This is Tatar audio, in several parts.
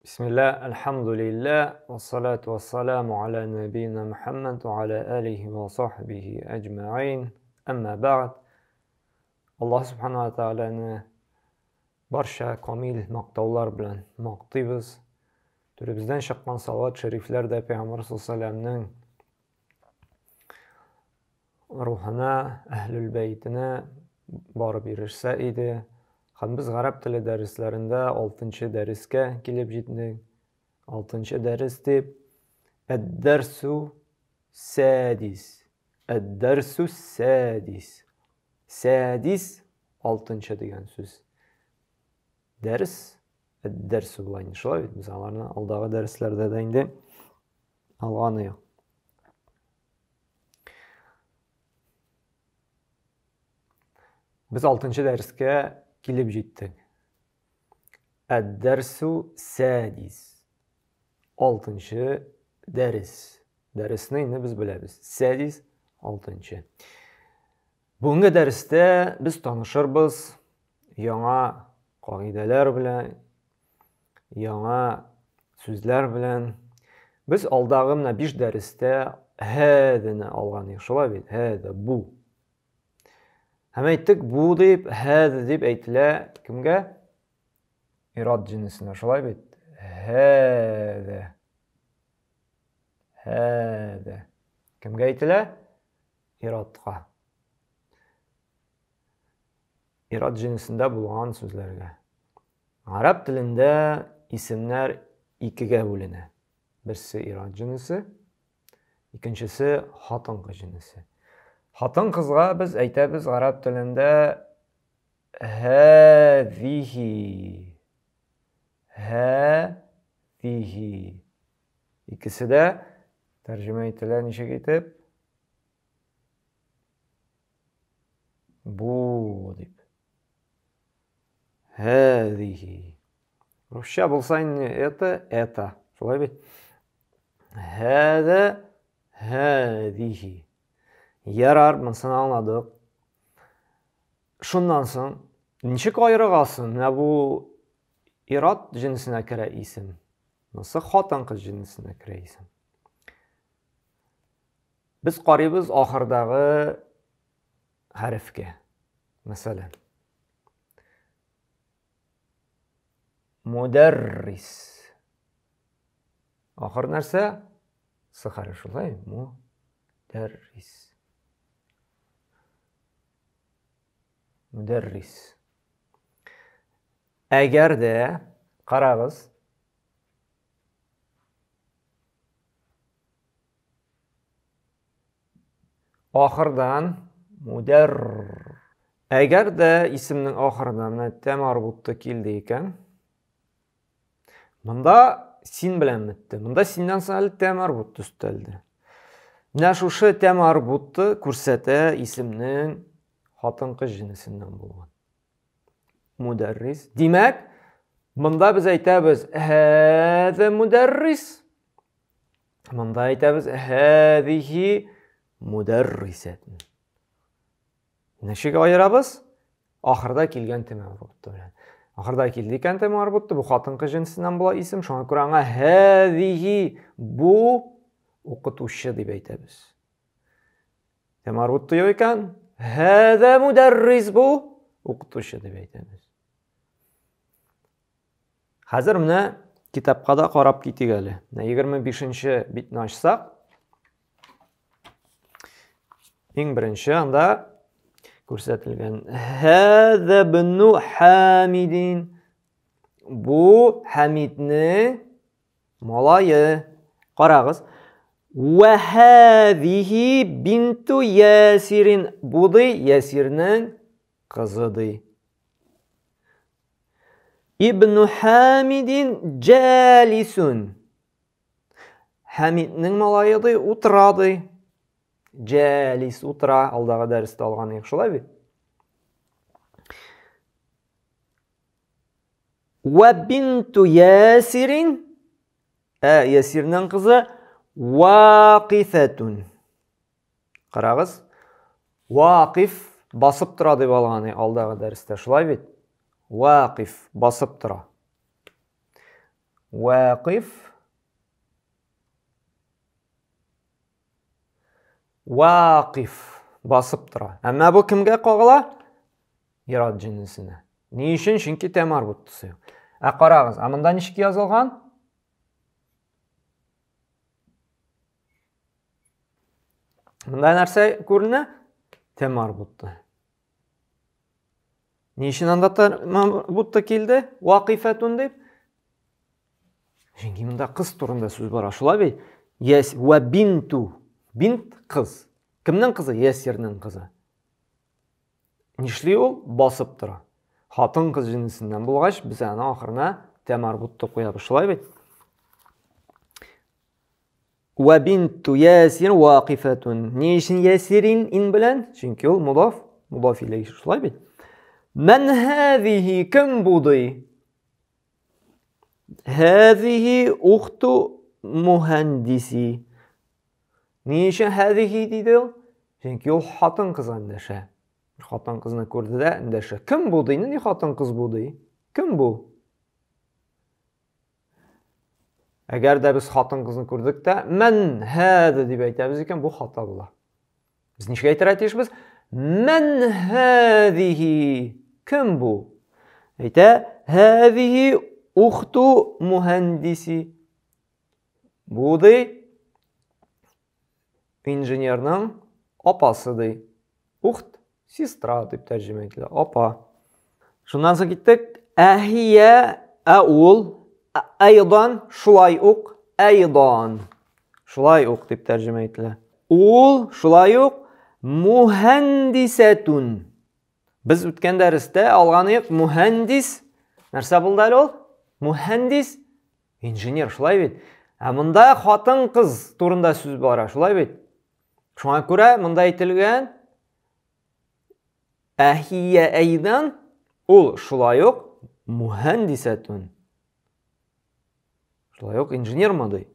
Бисмилла, альхамдулилля, вассалату вассаламу аля набийна Мухаммад ва аля алихи ва сахбихи әҗмәгыйн. Әмма бәгъд. Аллаһ субхана ва тааляны барча камил мактаулар белән мактыйбыз. Төребездән чыккан салават шәрифләр дә Пәйгамбәр саллаллаһу рухына, әһлүл бәйтенә барып ирешсә иде. Һәм без гарәп теле дәресләрендә 6 дәрескә килеп җиттек. 6 дәрес дип Әд-дәрсу садис. Әд-дәрсу садис. Садис 6 дигән сүз. Дәрес әд-дәрсу була инде. Шулай бит, без аларны алдагы дәресләрдә дә инде алган идек. Без 6 дәрескә килеп җиттек. Әд-дәрсу садис. 6 дәрес. Дәресне инде без беләбез. Садис 6. Бүгенге дәрестә без танышырбыз яңа кагыйдәләр белән, яңа сүзләр белән. Без алдагы менә 5 дәрестә һәдәне алган идек, шулай бит? Һәдә, бу. Һәм әйттек, бу дип, һәдә дип әйтелә кемгә? Ират җенесенә, шулай бит? Һәдә. Һәдә. Кемгә әйтелә? Иратка. Ират җенесендә булган сүзләргә. Гарәп телендә исемнәр икегә бүленә. Берсе ират җенесе, икенчесе хатын-кыз җенесе. Хатын-кызга без әйтәбез гарәп телендә һәзихи. Һәзихи. Икесе дә тәрҗемә ителә ничек итеп? Бу дип. Һәзихи. Русча булса инде это, это. Шулай бит? Һәзә, һәзихи. Ярар, монысын аңладык. Шуннан соң ничек аерыгасың? Менә бу ират җенесенә керә исем. Монысы хатын-кыз җенесенә керә исем. Без карыйбыз ахырдагы хәрефкә. Мәсәлән, мударрис. Ахыр нәрсә? С хәреф шулай, мударрис. Мударрис. Әгәр дә карагыз, Ахырдан мудәр. Әгәр дә исемнең ахырына менә тә марбутты килде икән, монда син белән бетте. Монда синнән соң әле тә марбутты өстәлде. Менә шушы тә марбутты күрсәтә исемнең хатын-кыз җенесеннән булган. Мудәррис. Димәк, монда без әйтәбез, һәзә мудәррис. Монда әйтәбез һәзихи мударрисәтун. Ничек аерабыз? Ахырда килгән тәмам белән. Ахырда килде икән тәмам бу хатын-кыз җенесеннән була исем, шуңа күрә аңа һәзихи бу укытучы дип әйтәбез. Тәмам юк икән, һәзә мударрис бу укытучы дип әйтәбез. Хәзер менә китапка да карап китик әле. Менә 25-нче битне ачсак, иң беренче анда күрсәтелгән Һәзә бну Хамидин. Бу Хамиднең малае. Карагыз. Вә һәзихи бинту Ясирин. Бу ди Ясирнең кызы ди. Ибну Хамидин җәлисун. Хамиднең малае ди, утыра ди. Җәлис утыра, алдагы дәрестә алган идек, шулай бит? Ва бинту Ясирин, ә Ясирнең кызы вакифатун. Карагыз, вакиф басып тора дип алган алдагы дәрестә, шулай бит? Вакиф басып тора. Вакыйф. Вакыйф. Басып тора. Әмма бу кемгә кагыла? Ир-ат җенесенә. Ни өчен? Чөнки тә марбуттысы юк. Ә карагыз, ә монда ничек язылган? Монда нәрсә күренә? Тә марбутты. Ни өчен анда тә марбутты килде? Вакыйфәтун дип. Чөнки монда кыз турында сүз бара, шулай бит? Яс ва бинту. Бинт кыз. Кемнең кызы? Ясирнең кызы. Нишли ул? Басып тора. Хатын-кыз җенесеннән булгач, без аны ахырына тәмарбутты куябыз. Шулай бит? Ва бинту Ясир вакифатун. Ни өчен Ясирин ин белән? Чөнки ул мудаф, мудаф иләй. Шулай бит? Мән һәзихи кем бу ди? Һәзихи ухту мухәндиси. Ни өчен һәзихи диде ул? Чөнки ул хатын кызга эндәшә. Хатын кызны күрде дә эндәшә. Кем бу ди? Нинди хатын кыз бу ди? Кем бу? Әгәр дә без хатын кызны күрдек тә, мән һәдә дип әйтәбез икән, бу хата була. Без ничек әйтергә тиешбез? Мән һәдихи. Кем бу? Әйтә, һәдихи ухту мухәндиси. Бу ди инженерның апасы ди. Ухт сестра дип тәрҗемә ителә. Апа. Шуннан соң киттек. Әһия, ә ул, әйдан, шулай ук, әйдан. Шулай ук дип тәрҗемә ителә. Ул шулай ук мухәндисәтун. Без үткән дәрестә алган идек мухәндис. Нәрсә булды әле ул? Мухәндис Инженер, шулай бит? Ә монда хатын-кыз турында сүз бара, шулай бит? Шуңа күрә монда әйтелгән Әһия әйдан ул шулай ук мухәндисәтун. Шулай ук инженер ди.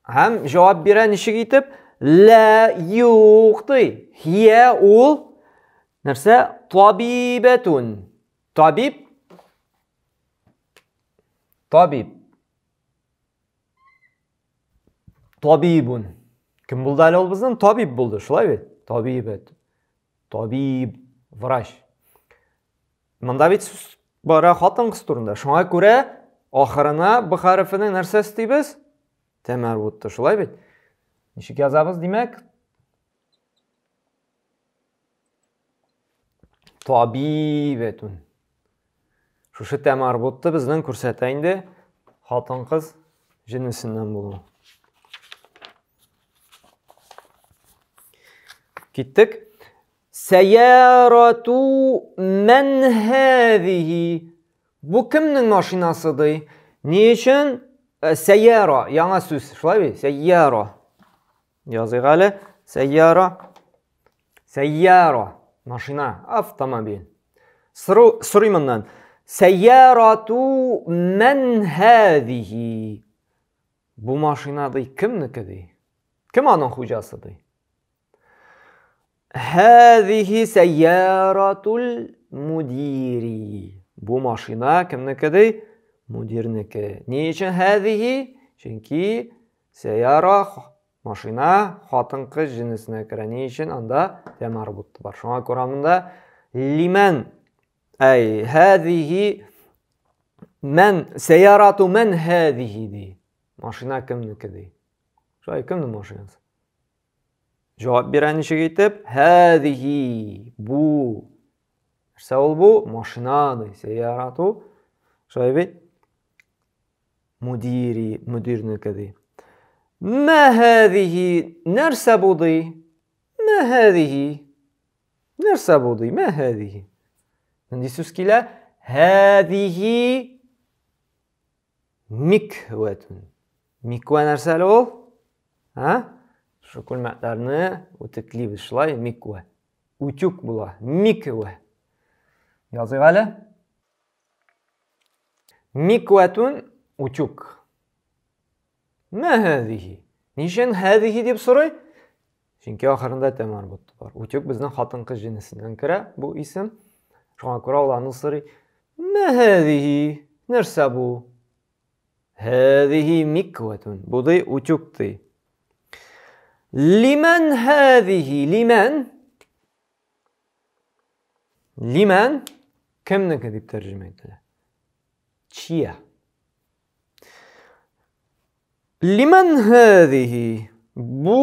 Һәм җавап бирә ничек итеп? Лә юк ди. Хия ул нәрсә? Табибәтун. Табиб Табиб. Табибун. Кем булды әле ул безнең? Табиб булды, шулай бит? Табибет. Табиб, врач. Монда бит сүз бара хатын-кыз турында. Шуңа күрә ахырына б хәрефенең нәрсә өстибез? Тәмәрбутты, шулай бит? Ничек язабыз, димәк? Табибетун. Шушы тәмарбутты безнең күрсәтә инде хатын-кыз җенесеннән булу. Киттек. Сәярату мән һәзихи. Бу кемнең машинасы ди? Ни өчен? Э, сәяра, яңа сүз, шулай бит? Сәяра. Языйк әле. Сәйяра. Сәйяра. Машина, автомобиль. Сору, сорый моннан. Сәйярату мән һәзихи. Бу машина ди кемнеке ди? Кем аның хуҗасы ди? Һәзихи сәйяратул мудири. Бу машина кемнеке ди? Мудирнеке. Ни өчен һәзихи? Чөнки сәяра машина хатын-кыз җенесенә керә. Ни өчен анда тәмарбут бар? Шуңа күрә монда лимән әй һәзихи мән сәярату мән һәзихи ди. Машина кемнеке ди? Шулай кемнең машинасы? Җавап бирә ничек итеп? Һәзихи бу. Нәрсә ул бу? Машина ди. Сәярату. Шулай бит? Мудири, мөдирнеке ди. Мә һәзихи, нәрсә бу ди? Мә һәзихи. Нәрсә бу ди? Мә һәзихи. Нинди сүз килә? Һәзихи миквәтун. Миквә нәрсә әле ул? Ә? Шул күлмәкләрне үтеклибез шулай, миквә. Утюг була. Миквә. Языйк әле. Миквәтун утюг. Мә һәзихи? Ничен һәзихи дип сорый? Чөнки ахырында тәмарбут бар. Утюг безнең хатын-кыз җенесеннән керә бу исем. Шуңа күрә ул аны сорый. Мә һәзихи? Нәрсә бу? Һәзиһи миквәтун. Бу ди утюг ди. Лимән һәзиһи? Лимән? Лимән кемнеке дип тәрҗемә ителә? Чия. Лимән һәзиһи? Бу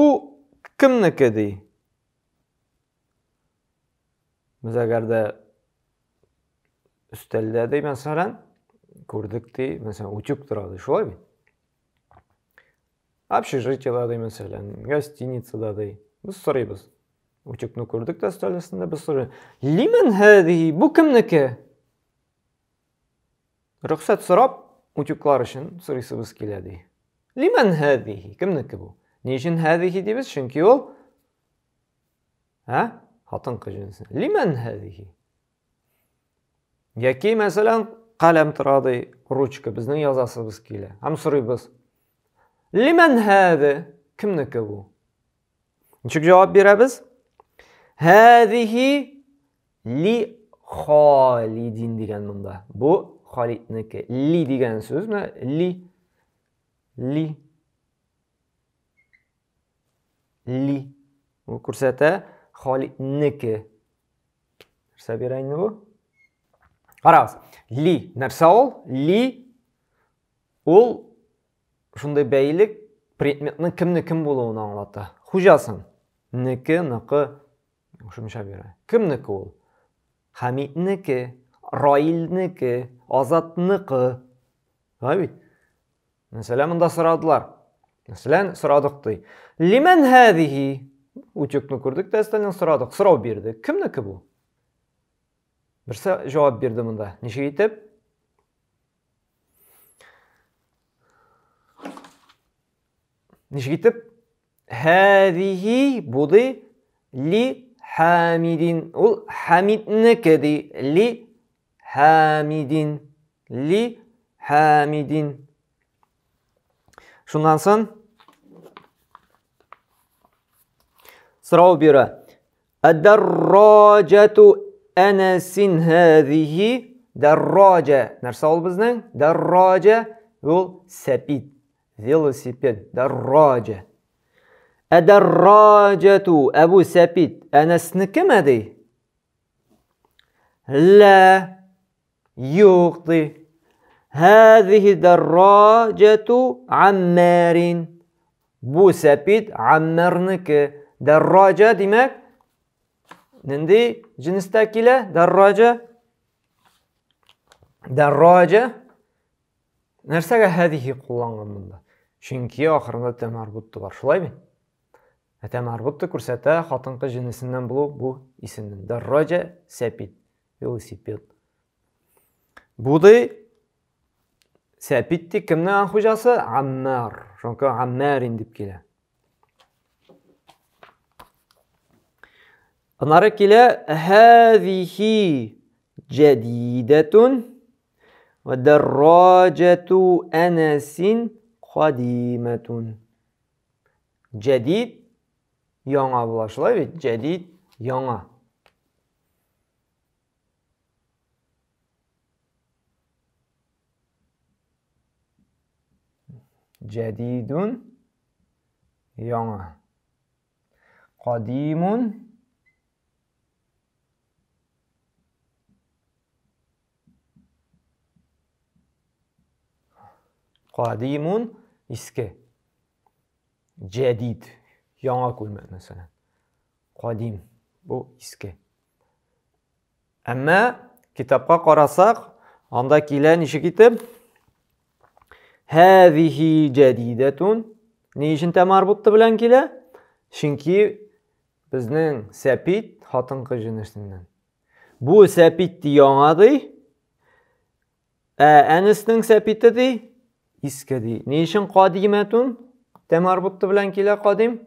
кемнеке ди? Без әгәр дә өстәлдә ди, мәсәлән, күрдек ди, мәсәлән, утюг тора ди, шулай бит? Общежитиедә ди, мәсәлән, гостиницада ди. Без сорыйбыз. Утюгны күрдек тә өстәл өстендә, без сорыйбыз. Лимән һәзиһи? Бу кемнеке? Рөхсәт сорап, утюглар өчен сорыйсыбыз килә ди. Лимән һәзиһи? Кемнеке бу? Ни өчен һәзиһи дибез? Чөнки ул Ә? Хатын-кыз җенесе. Лимән һәзиһи? Яки, мәсәлән, каләм тора ди, ручка, безнең язасыбыз килә. Һәм сорыйбыз. Лимән һәзе? Кемнеке бу? Ничек җавап бирәбез? Һәзиһи ли Халидин дигән монда. Бу Халиднеке. Ли дигән сүз менә ли. Ли. Ли. Бу күрсәтә Халиднеке. Нәрсә бирә инде бу? Карагыз. Ли нәрсә ул? Ли ул шундый бәйлек предметның кемне кем булуын аңлата. Хуҗасын. Неке, ныкы кушымча бирә. Кемнеке ул? Хәмиднеке, Раилнеке, Азатныкы. Шулай бит? Мәсәлән, монда сорадылар. Мәсәлән, сорадык ди. Лимән һәзиһи? Утюгны күрдек тә өстәлдән сорадык. Сорау бирдек. Кемнеке бу? Берсе җавап бирде монда. Ничек итеп? Ничек итеп? Һәзиһи бу ди ли Хамидин. Ул Хамиднеке ди. Ли Хамидин. Ли Хамидин. Шуннан соң сорау бирә. Әдәрраҗәту әнәсин һәзиһи. Дәрраҗә. Нәрсә ул безнең? Дәрраҗә ул сәпид, велосипед. Дәрраҗә. Әдәрраҗәту әбу сәпид әнәснекеме ди? Лә. Юк ди. Һәзиһи дәрраҗәту Аммарин. Бу сәпид Аммарныкы. Дәрраҗә димәк, нинди җенестә килә? Дәрраҗә. Дәрраҗә. Нәрсәгә һәзиһи кулланган монда? Чөнки ахырында тәмарбут бар, шулай бит? Ә тәмарбут күрсәтә хатын-кыз җенесеннән булу бу исемнең. Дәрраҗә сәпид. Велосипед. Буды сәпит ди кемнең хуҗасы? Аммар. Шуңа Аммарин дип килә. Аннары килә һәзихи җәдидәтун ва дәрраҗәту әнәсин кадимәтун. Җәдид яңа була, шулай бит? Җәдид яңа. Җәдидун яңа. Кадимун Кадимун иске. Җәдид яңа күлмәк мәсәлән. Кадим бу иске. Әмма китапка карасак, анда килә ничек итеп? Һәзихи җәдидәтун. Ни өчен тәмарбутты белән килә? Чөнки безнең сәпит хатын-кыз җенесеннән. Бу сәпит яңа ди. Ә Әнеснең сәпите ди, иске ди. Ни өчен кадимәтун? Тәмарбутты белән килә кадим.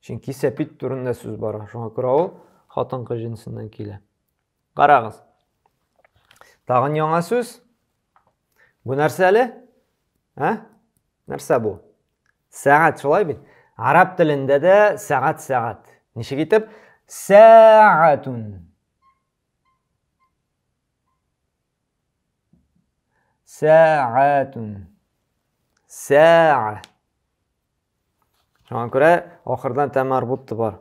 Чөнки сәпит турында сүз бара. Шуңа күрә ул хатын-кыз җенесеннән килә. Карагыз. Тагын яңа сүз. Бу нәрсә әле? Ә? Нәрсә бу? Сәгать, шулай бит? Араб телендә дә сәгать сәгать. Ничек итеп? Сәгатун. Сәгатун. Сәгә. Шуңа күрә ахырдан тә марбут бар.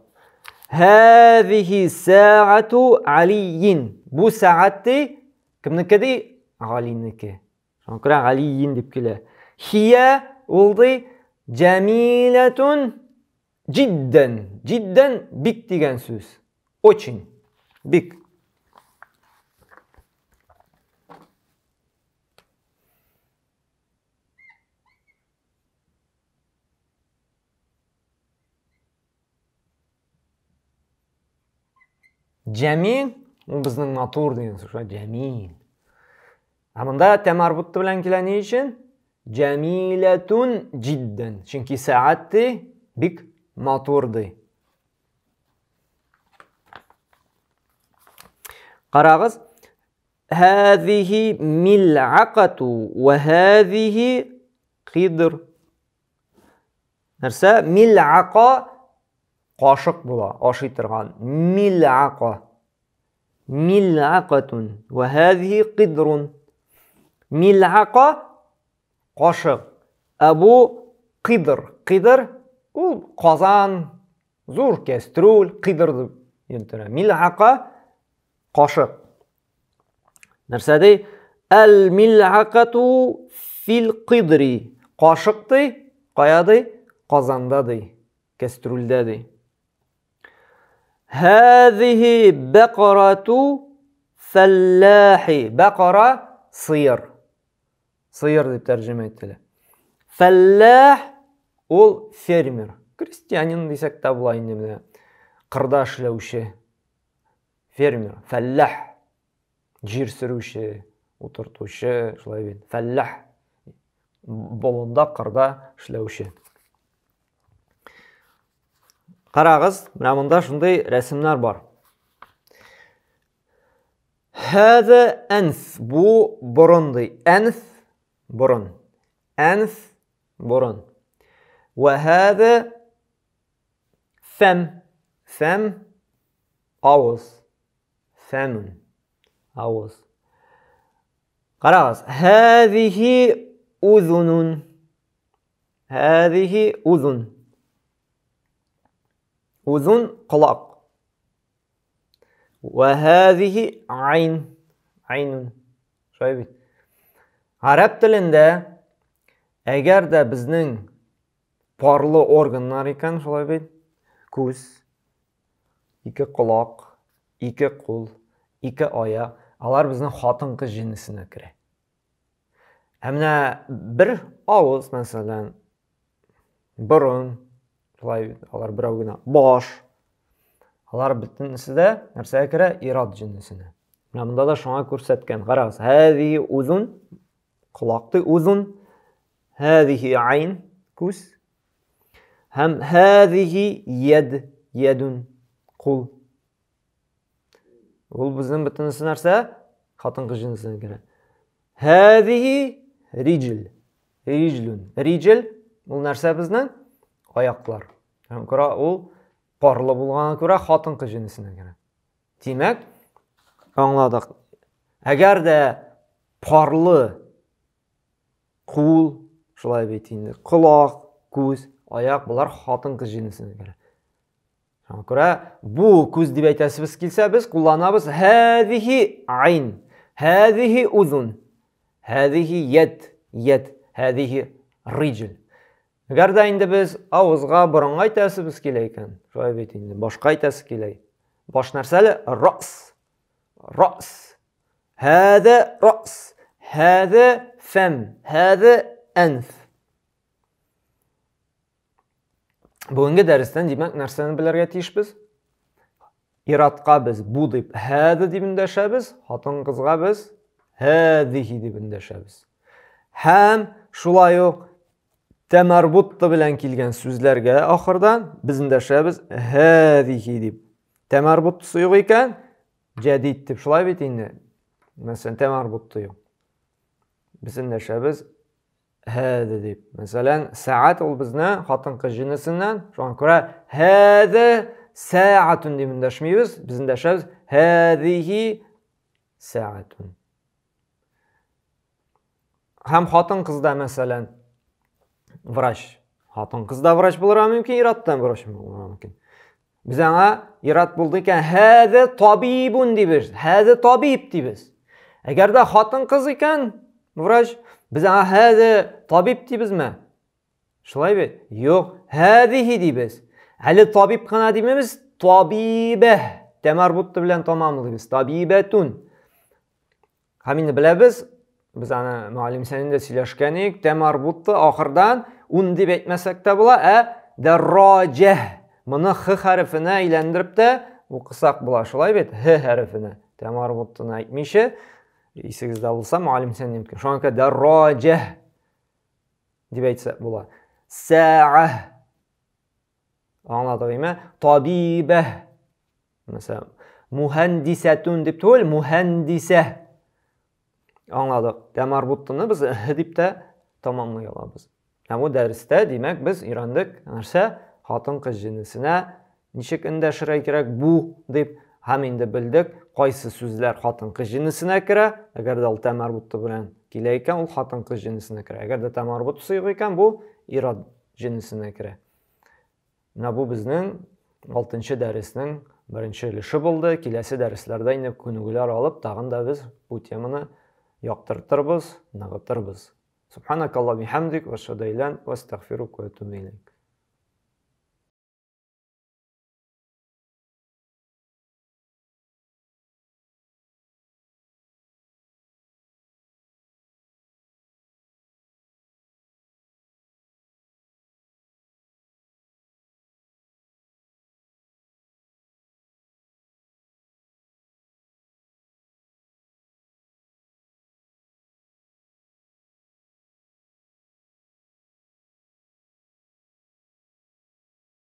Һәзихи сәгату Алиин. Бу сәгать ди, кемнеке ди? Галинеке. Шуңа күрә Алиин дип килә. Хия ул ди җәмиләтун җиддән. Җиддән бик дигән сүз. Очень. Бик. Җәмил, ул безнең матур дигән сүз, шулай җәмил. Ә монда тәмарбутты белән килә ни өчен? Җәмиләтун җиддән. Чөнки сәгать ди, бик матур ди. Карагыз, һәзиһи мил'акату ва һәзиһи кидр. Нәрсә? Мил'ака кашык була, ашый торган. Мил'ака. Мил'акатун ва һәзиһи кидрун. Мил'ака кашык. Ә бу кидр. Кидр ул казан, зур кәстрүл, кидр дип йөртелә. Мил'ака кашык. Нәрсә ди? Әл мил'акату фил кидри. Кашык ди, кая ди? Казанда ди, кәстрүлдә ди. Һәзихи бәкарату фәлләхи. Бәкара сыер. Сыер дип тәрҗемә ителә. Фәлләх ул фермер. Крестьянин дисәк тә була инде менә. Кырда эшләүче. Фермер, фәлләх. Җир сөрүче, утыртучы, шулай бит. Фәлләх. Болында, кырда эшләүче. Карагыз, менә монда шундый рәсемнәр бар. Хәзә әнф, бу борын ди. Әнф борын. Әнф борын. Вә хәзә фәм. Фәм авыз. Фәмүн. Авыз. Карагыз. Һәзихи узунун. Һәзихи узун. Узун колак. Вә һәзихи айн. Айнун. Шулай бит. Гарәп телендә әгәр дә безнең парлы органнар икән, шулай бит. Күз, ике колак, ике кул, ике аяк, алар безнең хатын-кыз җенесенә керә. Ә менә бер авыз, мәсәлән, борын, шулай бит, алар берәү генә, баш, алар бөтенесе дә нәрсәгә керә? Ир-ат җенесенә. Менә монда да шуңа күрсәткән. Карагыз, һәзихи узун, колак ди, узун, һәзихи айн, күз, һәм һәзихи яд, ядун, кул. Ул безнең бөтенесе нәрсә? Хатын-кыз җенесенә керә. Һәзихи риҗл. Риҗлүн. Риҗл ул нәрсә безнең? Аяклар. Һәм күрә ул парлы булганга күрә хатын-кыз җенесенә керә. Димәк, аңладык. Әгәр дә парлы кул, шулай бит инде, колак, күз, аяк, болар хатын-кыз җенесенә керә. Шуңа күрә бу күз дип әйтәсебез килсә, без кулланабыз һәзихи айн, һәзихи узун, һәзихи яд, яд, һәзихи риҗл. Әгәр дә инде без авызга, борынга әйтәсебез килә икән, шулай бит инде, башка әйтәсе килә. Баш нәрсә әле? Ра's. Ра's. Һәзә ра's. Һәзә фәм. Һәзә әнф. Бүгенге дәрестән, димәк, нәрсәне белергә тиешбез? Иратка без бу дип һәзә дип эндәшәбез, хатын-кызга без һәзихи дип эндәшәбез. Һәм шулай ук тәмәрбутты белән килгән сүзләргә ахырдан без эндәшәбез һәзихи дип. Тәмәрбуттысы юк икән, җәдид дип шулай бит инде. Мәсәлән, тәмәрбутты юк. Без эндәшәбез һәҙе дип. Мәсәлән, сәгать ул безне хатын-кыз җенесеннән, шуңа күрә һәҙе сәгатун дип эндәшмибез, без эндәшәбез һәҙихи сәгатун. Һәм хатын-кызда, мәсәлән, врач. Хатын-кыз да врач булырга мөмкин, ир-ат та врач булырга мөмкин. Без аңа ир-ат булды икән, һәҙә табибун дибез, һәҙә табиб дибез. Әгәр дә хатын-кыз икән, врач, без аңа һәҙә табиб дибезме? Шулай бит? Юк, һәҙиһи дибез. Әле табиб кына димибез, табибә. Тәмарбутты белән тамамлыйбыз. Табибәтун. Һәм инде беләбез, без аны мөгаллим сәнин дә сөйләшкән идек, тәмарбутты ахырдан ун дип әйтмәсәк тә була, ә дәрраҗә. Моны х хәрефенә әйләндереп тә укысак була, шулай бит? Х хәрефенә. Тәмарбуттыны әйтмичә, исегездә булса, мөгаллим сәнин әйткән. Шуңа күрә дәрраҗә дип әйтсәк була. Сәгә. Аңладык, име? Табибә. Мәсәлән, мухәндисәтун дип түгел, мухәндисә. Аңладык. Тәмарбуттыны без һ дип тә тамамлый алабыз. Һәм бу дәрестә, димәк, без өйрәндек нәрсә? Хатын-кыз җенесенә ничек эндәшергә кирәк бу дип һәм инде белдек, кайсы сүзләр хатын-кыз җенесенә керә. Әгәр дә ул тәмарбутты белән килә икән, ул хатын-кыз җенесенә керә. Әгәр дә тәмарбутсы юк икән, бу ир-ат җенесенә керә. Менә бу безнең 6 дәреснең беренче өлеше булды. Киләсе дәресләрдә инде күнегүләр алып, тагын да без бу теманы яктыртырбыз, ныгытырбыз. Субханакалла бихамдик ва шадайлан ва астагфирука ва атубу илейк.